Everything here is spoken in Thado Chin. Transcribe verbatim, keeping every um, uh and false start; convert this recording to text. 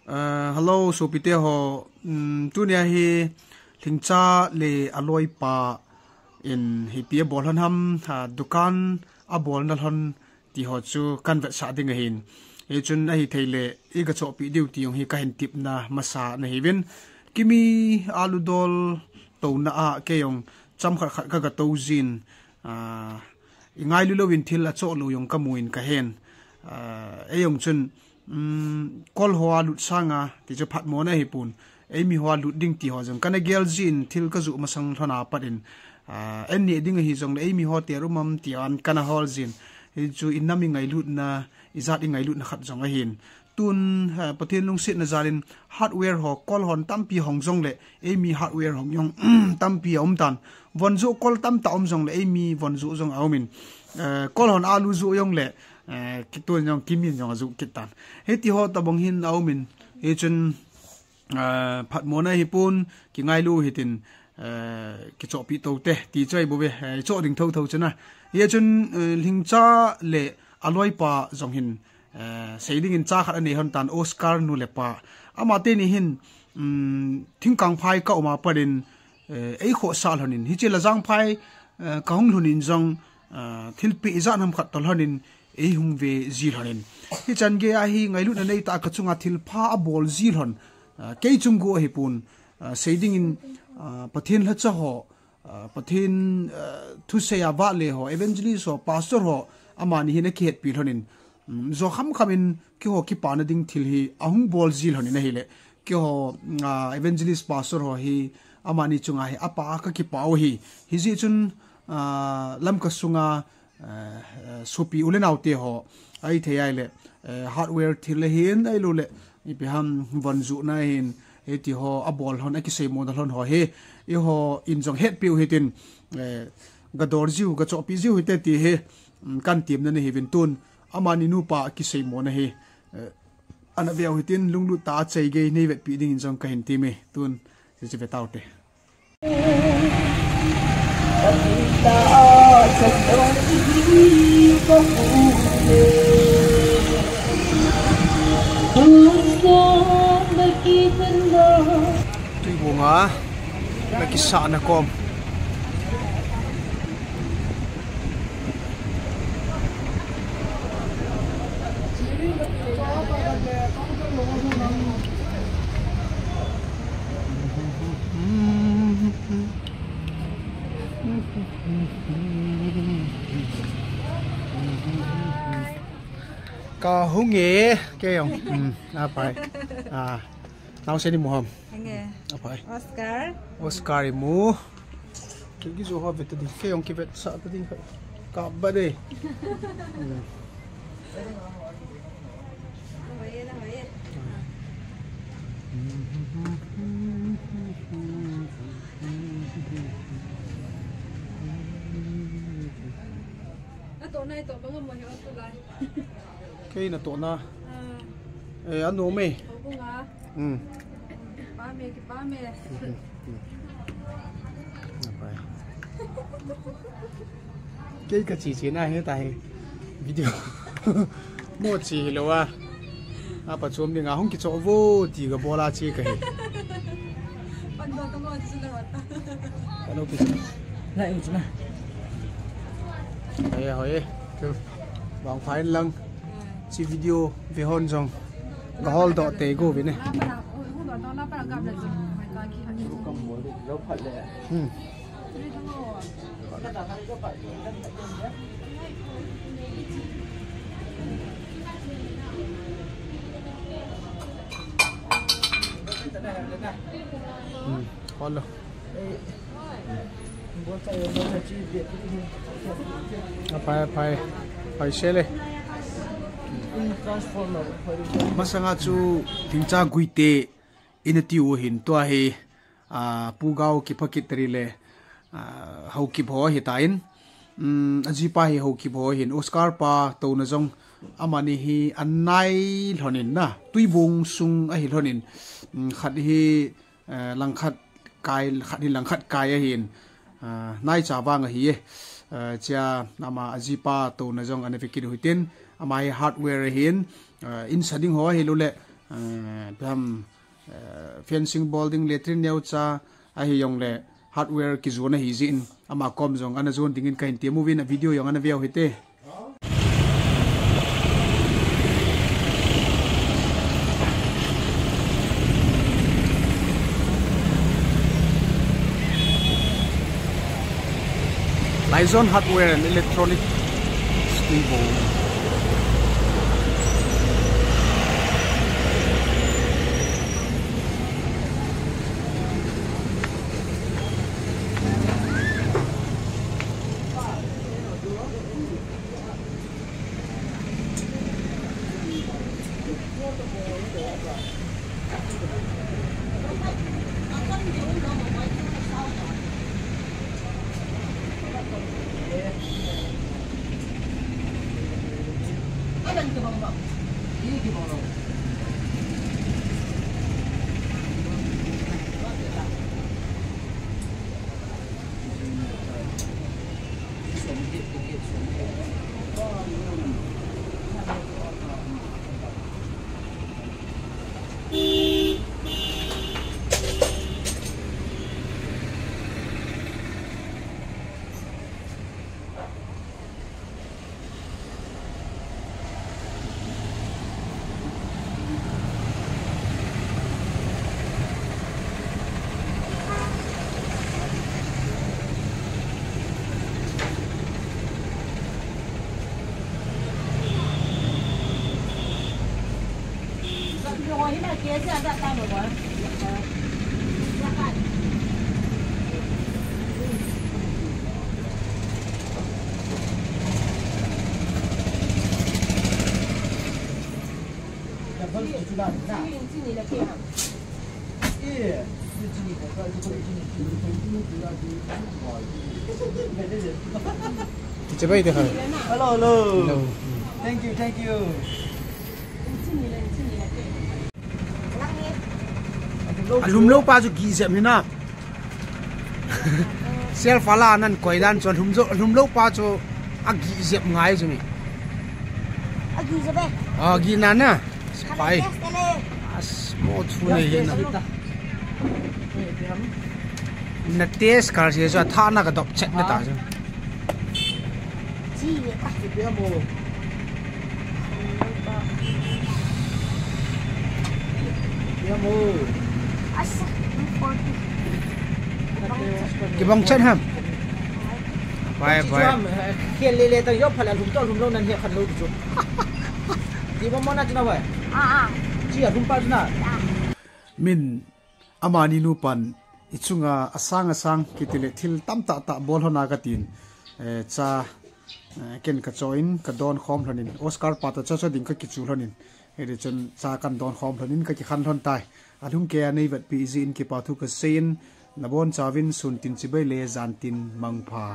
Uh, hello, sopite ho. Um, tunia hi Lhingcha le aloipa in hipi abol lhon ham, uh, dukan abol na lhon ti ho chu kan vetsah ding ahin. Hichun ahi thei le i ga chohpi diu ti jong hi kahin tepna masa nahiuvin. Kimi alu dol touna a kei jong cham khat khat ka ga to jin. Uh, i ngailu louvin thil achoh lou jong kamu in kahen. Uh, ei jong chun um, kol ho alut sanga, ti chu phatmona ahipon. Eimi ho alut ding ti ho jong kana gel jin thil kajoh masang lhon a pat in. Uh, an neh ding ahi jongle eimi ho te aum am ti a kana hol jin. Hichu i nam i ngailutna, i jat i ngailutna khat jong ahin. Tun, uh, Pathen lungsetna jal in hardware ho, kol hon tampi hong jongle, eimi hardware hong jong tampi aum tan. Von joh kol tamtah um jongle, eimi von joh jong aum in. Uh, kol hon alu joh jongle, Eh, kitun jong kimin jong ajoh kit tan. Hiti ho tabang hin aum in, hichun, eh, phatmona ahipon, kingailu hitin, eh, kichohpi to te, ti chu ahi bouve, eh, choh ding thotho chun a. Hichun, eh, Lhingcha le aloipa jong hin, eh, sei dingin cha khat anei lhon tan Oscar nu le pa. Amateni hin, um, Thingkangphai ka um a pat in, eh, ei khohsah lhon in. Hiche Lajangphai, eh, kahung lhun in jong, eh, thilpeh ijat ham khat toh lhon in, ei hung ve ji lhon in. Hichan gei a hi ngailutna neitah a kachunga thilpha abol ji lhon. Eh, kei chung go ahipon, eh, sei dingin, eh, Pathen lhacha ho, eh, Pathen, eh, thusei a vahle ho, evangelist ho, pastor ho, amani hin akihetpi lhon in. Um, jo khamkham in keiho kipana ding thil hi ahung bol ji lhon in ahile. Keiho, ah, evangelist pastor ho hi amani chunga hi apa kakipah u ahi. Hijeh chun, ah, Lamka sunga, eh, eh, sopi u le nao te ho, ahithei ahile, eh, hardware thil le hin ahilou le, ipi ham von joh na hin, hiti ho abol lhon, akiseimo na lhon ho hi, eiho in jong hetpi u hitin, eh, ga dol jiu, ga chohpi jiu hite ti hi, um, kan temna nahiuvin tun. Amani nupa kiseimo na hi, eh, ana veu hitin lunglut tah a chai gei nei vetpi dingin jong kahin teme. Tun, hiche ve tau te. Tuibong a, nakisahna kom. Kahung e, kei jong. Hmm, apai. Ah, naosen imu ham? Henge. Apai. Oscar. Oscar imu. Kei kijo ho vet ta ding, kei jong kivetsah ta ding. Kap ba de. Hmm. Natoh nai toh bang mo hi o tulai. Kei natohna. Ah. Eh, anom e. Houbung a. Hmm. Kipah me, kipah me. Hmm, hmm. Apai. Kei kache che na hi tahi. Video. Mo che hilou a. Apa chom dinga hung kichoh vo ti kabol a che kahi. Pan do to mo che lou ta. Hello, kiche. Lai u che na. Hoi e, hoi e. Chu. Vangpha in lang. Hiche video ve hon jong. Ka hol doh tei go ve ne. Hmm. Hmm. Hol lo. Apai, apai. Pai sele. Masanga chu Thingcha Guite in ati u ahin, tua hi, ah, Pu Gao kipa kit tari le, ah, Haokip ho ahitan. Um, ajipa hi Haokip ho ahin, Oscar pa touna jong amani hi anai lhon in na, Tuibong sung ahi lhon in, um, khat hi eh, langkhat kai, khat hi langkhat kai ahin, eh, naicha vang ahi e. Eh, chia ama ajipa touna jong ana ve kit u hitin, ama hi hardware ahin, eh, in sa ding ho ahilou le, Eh, peham, eh, fencing bol ding, latrine neocha, ahijongle hardware kijona hijeh in, ama kom jong ana jon dingin kahin temuvin, a video jong ana veu hite. Laizon Hardware and Electronic Stable. Chibai de hai. Hello, hello. Hello. Thank you, thank you. Alhumlou pa chu gih jep hina. Self ala nan koi dan chu alhum jo, alhumlou pa chu agih jep ngai chu mi. Agih jep e. Agih na na. Pai. As mo chu nei hina. Na taste kar se chu athah na kadop chet na ta chu. Kibang chet ham. Bai, bai. Khel le le ta yo phala lhum to lhum lou nan he khan lou chu. Ti mo mo na chu na bai. Ah, ah. Chi alhum pa chu na. Min Amani nupan, i chunga asang asang kiti le thil tamtah tah bol lhon a katin, eh, cha, eh, ken kachoh in kadon khom lhonin, Oscar pa toh choh choh ding kakichu lhonin, hiti chun cha kan don khom lhonin kakikhen lhon tai. Alhum keiya neivetpi jeh in kipa thu kaseiyin, nabonchauvin sun tin chibai le jan tin mangpha.